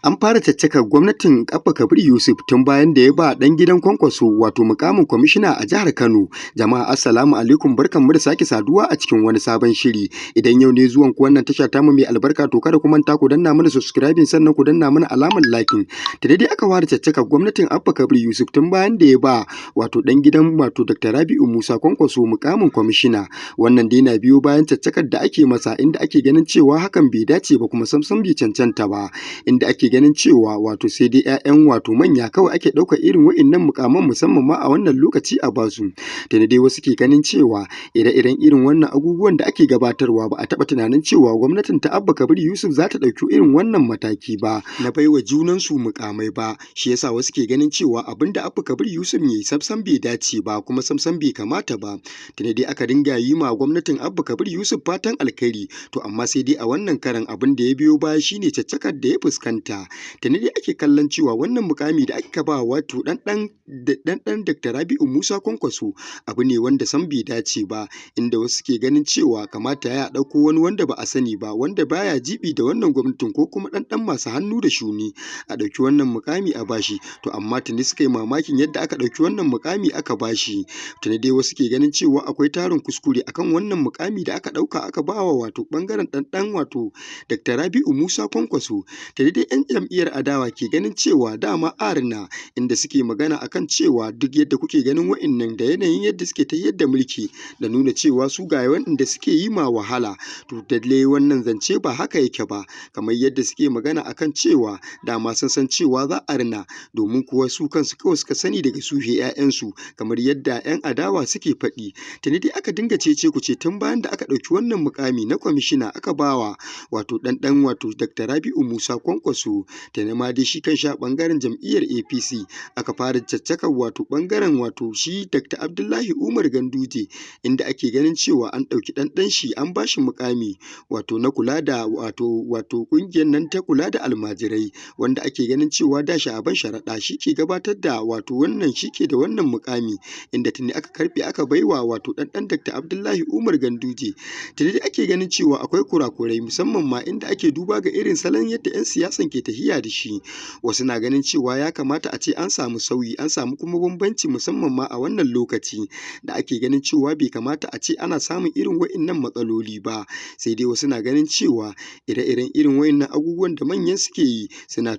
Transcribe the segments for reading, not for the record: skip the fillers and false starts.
An fara caccakar gwamnatin Abba Kabir Yusuf tun bayan da ya ba ɗan gidan Kwankwaso wato muƙamin kwamishina a jihar Kano. Jama'a, assalamu alaikum, barkanmu da sake saduwa a cikin wani sabon shiri. Idan yau ne zuwan ku wannan tasha tamu mai albarka, to kada ku manta ku danna mana subscribing, sannan ku danna mana alamar liking. Da dai aka fara caccakar gwamnatin Abba Kabir Yusuf tun bayan da ya ba wato ɗan gidan wato Dr. Rabi'u Musa Kwankwaso muƙamin kwamishina. Wannan dai na biyo bayan caccakar da ake masa, inda ake ganin cewa hakan bai dace ba kuma samsam bai cancanta ba, inda ake ganin cewa wato sai dai 'ya'yan wato manya kawai ake ɗaukar irin wa'innan muƙaman, musamman ma a wannan lokaci a basu. Tuni dai wasu ke ganin cewa ire-iren irin wannan abubuwan da ake gabatarwa ba a taɓa tunanin cewa gwamnatin ta Abba Kabir Yusuf za ta ɗauki irin wannan mataki ba na baiwa junansu muƙamai ba. Shi yasa wasu ke ganin cewa abin da Abba Kabir Yusuf ya yi samsam bai dace ba kuma samsam bai kamata ba. Tuni dai aka dinga yi ma gwamnatin Abba Kabir Yusuf fatan alkhairi, to amma sai dai a wannan karan abin da ya biyo baya shine caccakar da ya fuskanta. Tuni dai ake kallon cewa wannan mukami da aka ba wato ɗan Dr. Rabi'u Musa Kwankwaso abu ne wanda sam bai dace ba, inda wasu ke ganin cewa kamata ya ɗauko wani wanda ba a sani ba, wanda baya jiɓi da wannan gwamnatin, ko kuma ɗan masu hannu da shuni, a ɗauki wannan mukami a bashi. To amma tuni suka yi mamakin yadda aka ɗauki wannan mukami aka bashi. Tuni dai wasu ke ganin cewa akwai tarin kuskure akan wannan mukami da aka ɗauka aka bawa wato ɓangaren ɗan wato Dr. Rabi'u Musa Kwankwaso. Tuni dai 'yan jam'iyyar adawa ke ganin cewa dama arna, inda suke magana akan cewa duk yadda kuke ganin wa'innan da yanayin yadda suke tafiyar da mulki da nuna cewa su ga waɗanda suke yi ma wahala, to lallai wannan zance ba haka yake ba, kamar yadda suke magana akan cewa dama sun san cewa za a rina, domin kuwa su kansu kawai suka sani daga su sai 'ya'yansu, kamar yadda 'yan adawa suke faɗi. Tuni dai aka dinga cece-kuce tun bayan da aka ɗauki wannan mukami na kwamishina aka bawa wato ɗan wato Dr. Rabi'u Musa Kwankwaso. Tuni ma dai shi kanshi a ɓangaren jam'iyyar APC aka fara caccakar wato ɓangaren wato shi Dr. Abdullahi Umar Ganduje, inda ake ganin cewa an ɗauki ɗan shi an bashi mukami wato na kula da wato ƙungiyar nan ta kula da almajirai, wanda ake ganin cewa da Sha'aban Sharaɗa shi ke gabatar da wato wannan, shi ke da wannan mukami, inda tuni aka karɓe aka baiwa wato ɗan Dr. Abdullahi Umar Ganduje. Tuni dai ake ganin cewa akwai kurakurai, musamman ma inda ake duba ga irin salon yadda 'yan siyasan ke tafiya da shi. Wasu na ganin cewa ya kamata a ce an samu sauyi, an samu kuma bambanci, musamman ma a wannan lokaci da ake ganin cewa bai kamata a ce ana samun irin wa'innan matsaloli ba. Sai dai wasu na ganin cewa ire-iren irin wa'innan abubuwan da manyan suke yi suna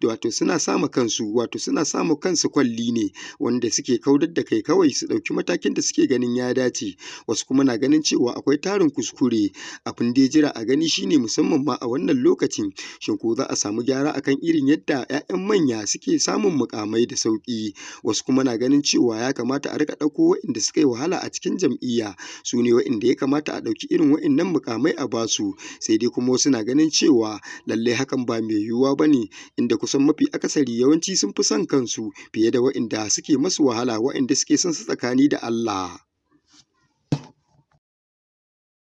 wato suna sama kansu wato suna sama kansu kwalli ne wanda suke kaudar da kai kawai su ɗauki matakin da suke ganin ya dace. Wasu kuma na ganin cewa akwai tarin kuskure. Abin dai jira a gani shine, musamman ma a wannan lokacin, shin ko za a samu gyara akan irin yadda 'ya'yan manya suke samun muƙamai da sauƙi? Wasu kuma na ganin cewa ya kamata a riƙa ɗauko waɗanda suka yi wahala a cikin jam'iyya, su ne waɗanda ya kamata a ɗauki irin waɗannan muƙamai a basu. Sai dai kuma wasu na ganin cewa lallai hakan ba mai yiwuwa ba ne, inda kusan mafi akasari yawanci sun fi son kansu fiye da waɗanda suke masu wahala, waɗanda suke son su tsakani da Allah.